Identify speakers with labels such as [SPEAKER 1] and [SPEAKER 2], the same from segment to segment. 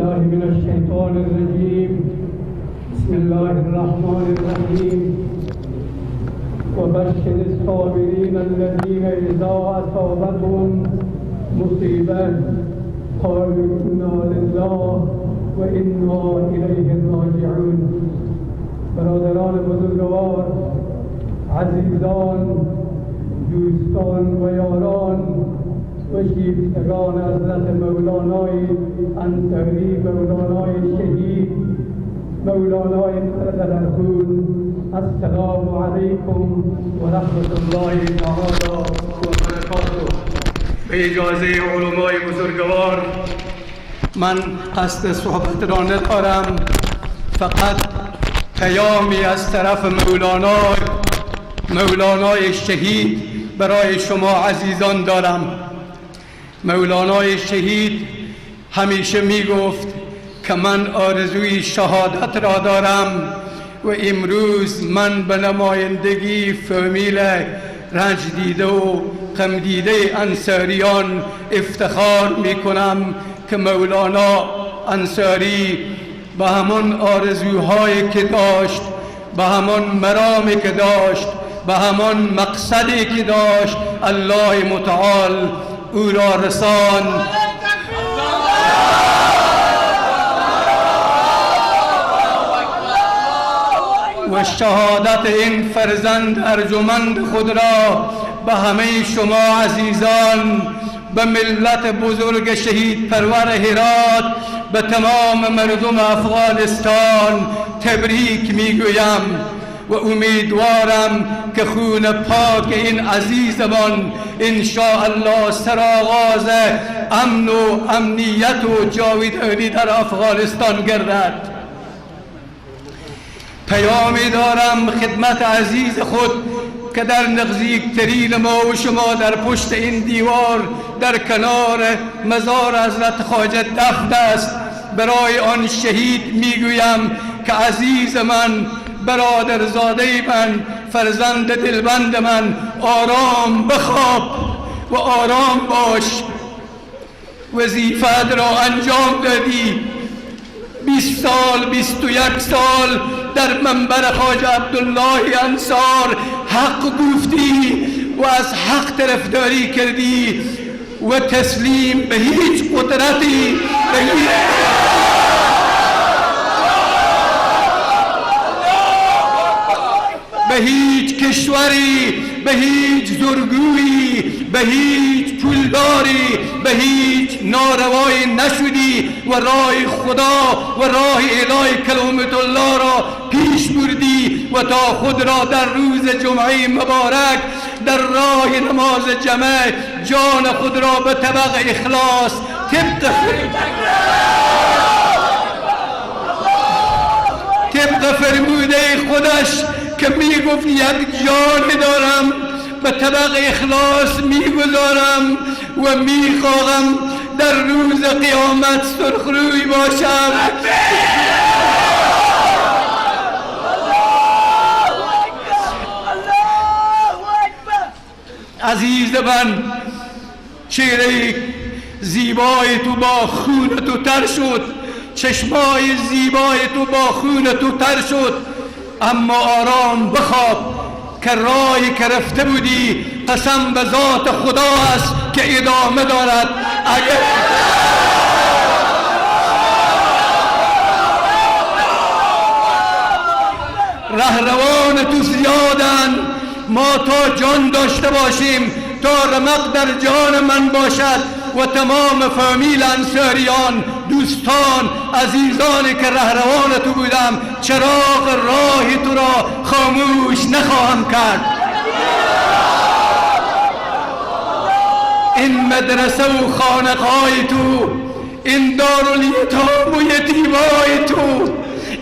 [SPEAKER 1] بالله من الشیطان الرجیم. بسم الله الرحمن الرحیم. وبشر الصابرین الذین اذا اصابتهم مصیبة قالوا انا لله و انا الیه راجعون. برادران بزرگوار، عزیزان، دوستان و یاران و شیفتگان حضرت مولانای انصاری، مولانای شهید، مولانای قدرخون، السلام علیکم و رحمت الله تعالی و برکاته. به اجازه علمای بزرگوار من قصد صحبت را ندارم، فقط پیامی از طرف مولانای شهید برای شما عزیزان دارم. مولانای شهید همیشه می گفت که من آرزوی شهادت را دارم و امروز من به نمایندگی فامیل رنج دیده و غم دیده انصاریان افتخار می کنم که مولانا انصاری به همان آرزوهایی که داشت، به همان مرامی که داشت، به همان مقصدی که داشت، الله متعال او را رساند. و شهادت این فرزند ارجمند خود را به همه شما عزیزان، به ملت بزرگ شهید پرور هرات، به تمام مردم افغانستان تبریک میگویم و امیدوارم که خون پاک این عزیزمان ان شاء الله سرآغاز امن و امنیت و جاودانی در افغانستان گردد. پیامی دارم خدمت عزیز خود که در نزدیکترین ما و شما در پشت این دیوار در کنار مزار حضرت خواجه دفن است. برای آن شهید میگویم که عزیز من، برادرزاده من، فرزند دلبند من، آرام بخواب و آرام باش. وظیفت را انجام دادی. 20 سال، 21 سال در منبر خواجه عبدالله انصار حق گفتی و از حق طرفداری کردی و تسلیم به هیچ قدرتی، به هیچ کشوری، به هیچ زورگویی، به هیچ پولداری، به هیچ ناروایی نشدی و راه خدا و راه الهی کلمت الله را پیش بردی و تا خود را در روز جمعه مبارک در راه نماز جمعه جان خود را به طبق اخلاص طبق فرموده خودش که می گفت یک جان دارم به طبق اخلاص میگذارم و میخواهم در روز قیامت سرخروی باشم. عزیز من، چهره زیبای تو با خون تو تر شد، چشمای زیبای تو با خون تو تر شد، اما آرام بخواب که راهی که رفته بودی قسم به ذات خدا است که ادامه دارد. اگر رهروان تو زیادن، ما تا جان داشته باشیم، تا رمق در جان من باشد و تمام فامیل انصاریان، دوستان، عزیزانی که رهروان تو بودم، چراغ راه تو را خاموش نخواهم کرد. این مدرسه و خانقای تو، این دارالیتام و یتیمای تو،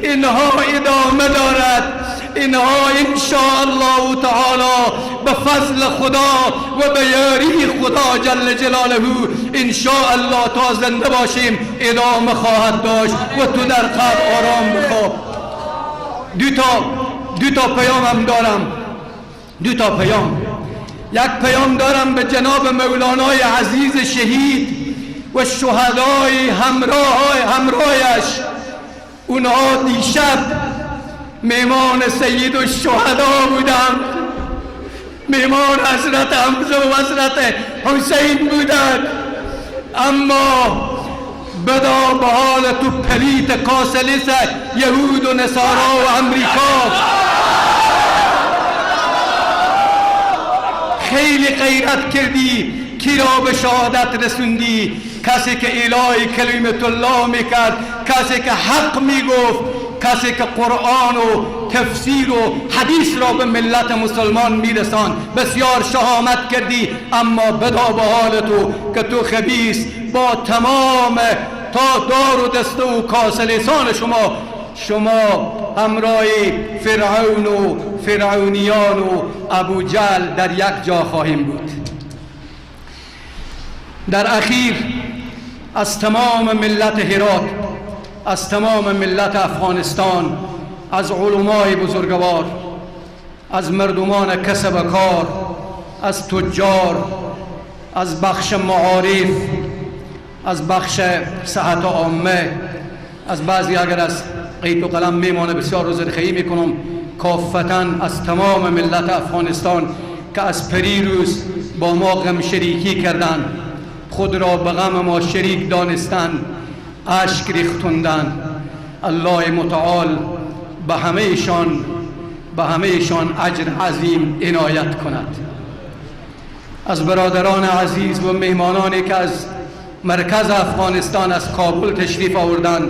[SPEAKER 1] اینها ادامه دارد. اینها ان شاء الله تعالی به فضل خدا و به یاری خدا جل جلاله ان شاء الله تا زنده باشیم ادامه خواهد داشت و تو در قبر آرام بخواب. دو تا پیامم دارم، دو تا پیام. یک پیام دارم به جناب مولانای عزیز شهید و شهدای همراهش، اونها دیشب میمان سید الشهدا بودند، میمان حضرت حمزه و حضرت حسین بودند، اما بدا به حال تو پلیت کاسلیس یهود و نصارا و امریکا. خیلی غیرت کردی، کی را به شهادت رسوندی؟ کسی که الهی کلمت الله میکرد، کسی که حق میگفت، کسی که قرآن و تفسیر و حدیث را به ملت مسلمان میرسان. بسیار شهامت کردی، اما بدا به حال تو که تو خبیث با تمام تا دار و دسته و کاسلیسان شما همراه فرعون و فرعونیان و ابو جهل در یک جا خواهیم بود. در اخیر از تمام ملت هرات، از تمام ملت افغانستان، از علمای بزرگوار، از مردمان کسب کار، از تجار، از بخش معارف، از بخش صحت عامه، از بعضی اگر از قید و قلم میمانه بسیار عذرخواهی میکنم، کافتاً از تمام ملت افغانستان که از پریروز با ما غم شریکی کردند، خود را به غم ما شریک دانستند، اشک ریختوندند. الله متعال به همه‌شان اجر عظیم عنایت کند. از برادران عزیز و مهمانانی که از مرکز افغانستان، از کابل تشریف آوردند،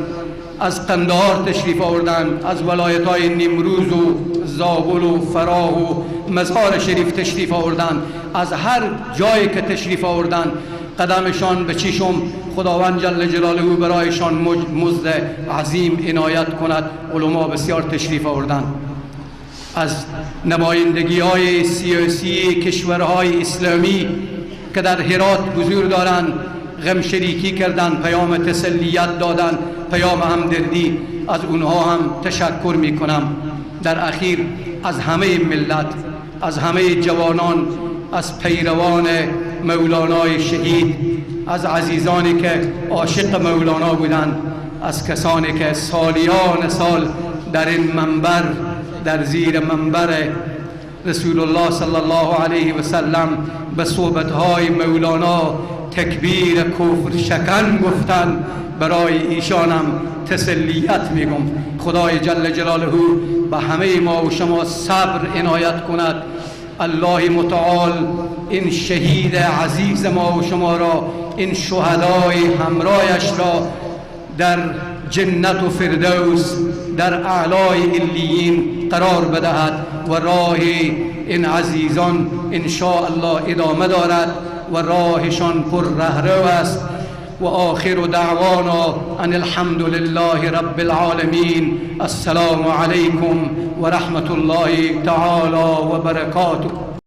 [SPEAKER 1] از قندهار تشریف آوردند، از ولایت‌های نیمروز و زابل و فراه و مزار شریف تشریف آوردند، از هر جایی که تشریف آوردند، قدمشان به چشم خداوند جل جلاله برایشان مزد عظیم عنایت کند. علما بسیار تشریف آوردند. از نمایندگی های سیاسی کشورهای اسلامی که در هرات حضور دارند، غم شریکی کردند، پیام تسلیت دادند، پیام همدردی، از اونها هم تشکر می کنم. در اخیر از همه ملت، از همه جوانان، از پیروان مولانای شهید، از عزیزانی که عاشق مولانا بودند، از کسانی که سالیان سال در این منبر، در زیر منبر رسول الله صلی الله علیه و سلم به صحبت‌های مولانا تکبیر کفر شکن گفتند، برای ایشانم تسلیت میگم. خدای جل جلاله به همه ما و شما صبر عنایت کند. الله متعال این شهید عزیز ما و شما را، این شهدای همراهش را در جنت و فردوس، در اعلای علیین قرار بدهد و راه این عزیزان ان شاء الله ادامه دارد و راهشان پر رهرو است. و آخر دعوانا ان الحمد لله رب العالمین. السلام علیکم و رحمت الله تعالی و برکاته.